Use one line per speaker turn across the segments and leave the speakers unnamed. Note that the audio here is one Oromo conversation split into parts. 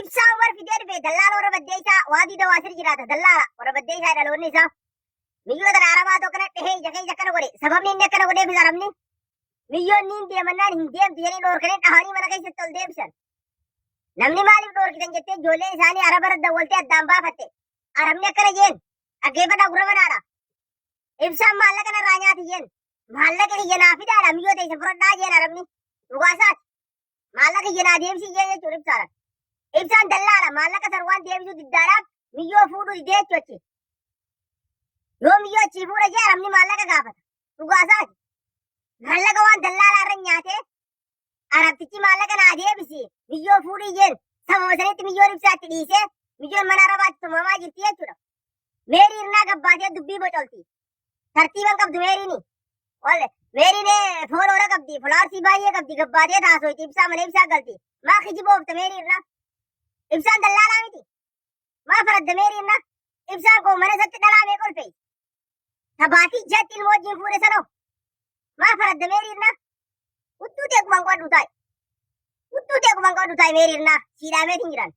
Ibsaa Umar fidee dhufe dallaala warra baddeessaa waadii dawaasir jiraata dallaala warra baddeessaa dhaloonni isaa. Miyyoo tana arabaatu akkana dhehee ija keessa akkana godhe sababni inni akkana godheefis arabni miyyoon niin deemannaan hin deemtu jedhanii dhoorkanii dhahanii mana keessatti ol deebisan. Namni maaliif dhoorkitan jettee ijoolleen isaanii araba irra dawwaltee addaan baafatte. Arabni akkana jeen dhaggeeffadhaa gurra banaadha. Ibsaan maallaqa narraa nyaati jeen maallaqa kiyya naa fidaadha miyyoo teessa fudhadhaa jeen arabni dhugaa isaati. Maallaqa kiyya naa deebisii jeen jechuun ibsaadha. Ibsaan dallaala maallaqa san waan deebisuu diddaadhaaf miyyoo fuudhuu didee jechuu achi. Yoo miyyoo achii fuudha jee arabni maallaqa gaafata. Dhugaa isaati. Maallaqa waan dallaalaa irra nyaatee arabtichi maallaqa naa deebisi miyyoo fuudhii jeen sababa sanitti miyyoon ibsaatti dhiisee miyyoon mana arabaatti tumamaa jirti jechuudha. Meerii irnaa gabbaatee dubbii bocolti. Tartiiban qabdu meeriini. Walle meeriin fooloora qabdi folaarsii baay'ee qabdi gabbaatee taasoyti ibsaa mana ibsaa galti. Maa kijiba oofta meerii irraa? Ibsaan dallaalaa miti. Maa faradda meerii irraa? Ibsaan koo mana isatti dhalaa meeqa olfeey? Tabaatii jatti ilmoo wajjin fuudhe sanoo. Maa faradda meerii irraa? Hudduu tee quban qabadhu taa'i. Hudduu tee quban qabadhu taa'i meerii irraa. Siidhaameetiin jiran.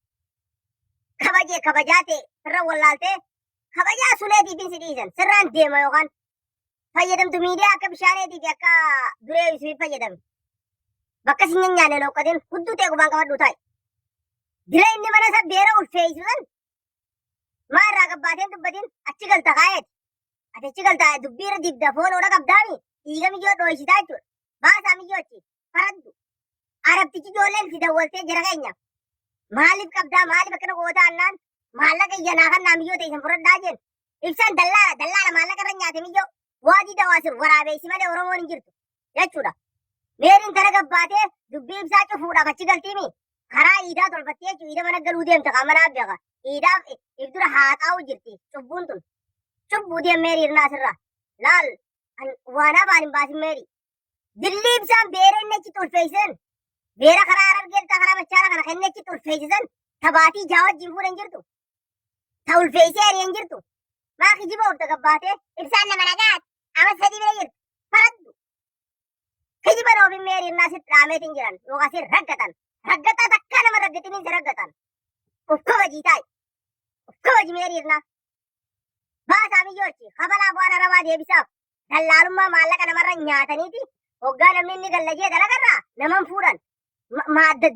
Kabajee kabajaa ta'e sirra wallaaltee kabajaa suleetiifin si dhiisan sirraan deema yookaan fayyadamtu miidiyaa akka bishaaneetii fi akka duree isii fayyadami. Bakka si nyaanne looqqatiin hudduu tee qubaan qabadhu taa'i. Dira inni mana isa beera ulfeessu san maa irraa gabbaateen dubbatin achi galta kaayeeti. Ati achi galta dubbii irra dibda foon oodha qabdaami dhiiga miyyoo dhooysitaa jechuudha. Baasaa miyyoo achi faraddu. Arabtichi ijoolleen si dawwaltee jara keenya. Maaliif qabdaa maaliif akkana gootaa annaan maallaqa iyyanaa kan naa miyyoo ta'e isin fudhadhaa jeen. Ibsaan dallaala dallaala maallaqa irra nyaate miyyoo waadii dawaasir waraabeessi malee Oromoon hin jirtu jechuudha. Meeriin tana gabbaatee dubbii ibsaa cufuudhaaf achi galtiimi karaa iidaa tolfattee jechuudha. Iida mana galuu deemte kaa mana beeka. Iidaaf if dura haxaa'u jirti cubbuun tun. Cubbuu deem meerii irnaa asirraa. Laal waan afaan hin baasin meerii. Dillii ibsaan beera inni achitti ulfeessan. Beera karaa Harargeeltaa karaa Machaara kana kan inni achitti ulfeessisan tabaatii jaa wajjin fuudhan jirtu. Ta ulfeessee ari'an jirtu. Maa kijiba oofta gabbaatee ibsaan nama nagaati. Ama sadii bira jirtu. Faraddu. Kijiba oofin meerii irnaa sitti dhaameetiin jiran yookaan si raggatan. Raggataa takkaa nama raggatiniin si raggatan. Of kabajii taa'i. Of kabaji meerii irnaa. Baasaa miyyoochi kabalaaf waan arabaa deebisaaf. Dallaalummaa maallaqa namarra nyaataniiti hoggaa namni inni galla jee dalagarraa naman fuudhan.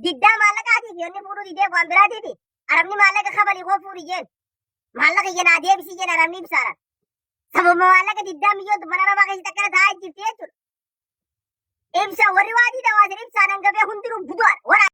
Diddaa maallaqaatiif yoonni fuudhuu dideef waan biraatiifi arabni maallaqa kabalii koo fuudhi jeen. Maallaqa iyya naa deebisii jeen arabni ibsaadhaan. Sababa maallaqa diddaa miyyoon mana arabaa keessatti akkana taa'aa jirti jechuudha. Ibsa warri waadii dawaasin ibsaan hangafee hundinuu budu'aadha. Wara